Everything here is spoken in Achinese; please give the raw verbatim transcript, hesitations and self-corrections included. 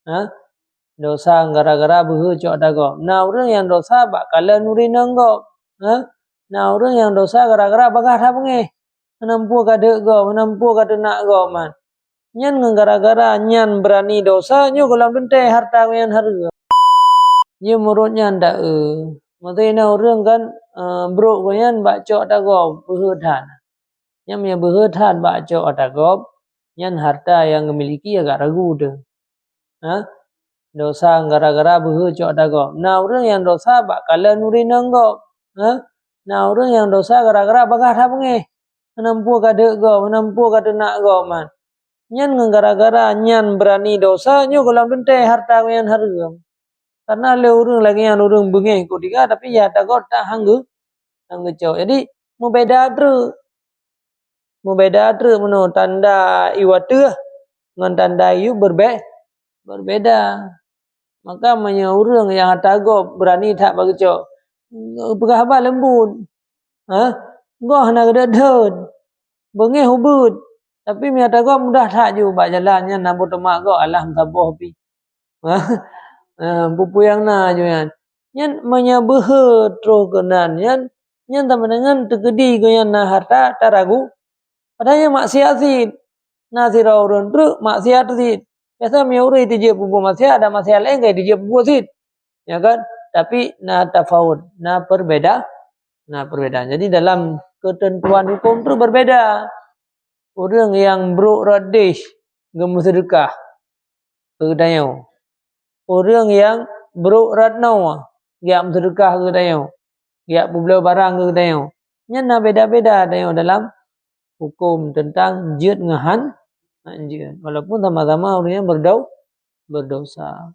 Ha? Dosa gara-gara beuhe cok ata gob. Na ureuëng nyang dosa bak kalon ureuëng inong gob. Ha? Na ureuëng nyang dosa gara-gara bagaih that beungéh. Meunan peue ka deuek gob, meunan peue ka teunak gob man. Nyan ngon gara-gara nyan beurani dosa, nyoe gohlom teuntée hareuta geuh nyan hareuem. Nyoe meurot nyan dak, eh. Maksudnya na ureuëng kan, eh, brok geuh nyan bak cok ata gob, beuhe that. Nyan meunyoe beuhe that bak cok ata gob, nyan hareuta nyang geumiliki agak ragu teuh. Ha? Dosa gara-gara beuhe cok ata gob. Na ureuëng nyang dosa bak kalon ureuëng inong gob. Ha? Na ureuëng nyang dosa gara-gara bagaih that beungéh. Meunan peue ka deuek gob, meunan peue ka teunak gob man. Nyan ngon gara-gara nyan beurani dosa, nyoe gohlom teuntée hareuta geuh nyan hareuem. Karena lé ureuëng lagée nyan ureuëng beungéh kutika, tapi ya ata gob tak han geu-, han geucok. Jadi, meubeda treuk. Meubeda treuk meunoe tanda ié ateueh ngon tanda ié beurbe-, berbeda. Maka meunyoe ureuëng nyang ata gob beurani that bak geucok, peugah haba leumbut. Ha? Goh na geudeuet-deuet. Beungéh ubeuet. Tapi meunyoe ata gob mudah that ju bak jalan nyan na buet teumak gob, alah meusaboh pih. Ha? Ha, peue-peue nyang na ju nyan. Nyan meunyoe beuhe troh keunan nyan, nyan sama dengan teukeudi geuh nyan na hareuta taragu. Padahai nyan maksiat cit. Na sidroe ureuëng treuk maksiat cit. Biasa meunyoe ureuëng teujeue peubuet maksiat, ada maksiat laén ka teujeue peubuet cit. Ya kan? Tapi na tafaut, na perbeda, na perbedaan. Jadi dalam ketentuan hukum tu berbeda. Ureuëng nyang brok rot deh geumeuseudeukah keu geutanyoe. Ureuëng nyang brok rot noe geujak meuseudeukah keu geutanyoe, geujak peubloe barang keu geutanyoe. Nyan na beda-beda tanyoe dalam hukum teuntang jeuet ngon han, han jeuet. Walaupun sama-sama ureuëng nyan berdau-, berdosa.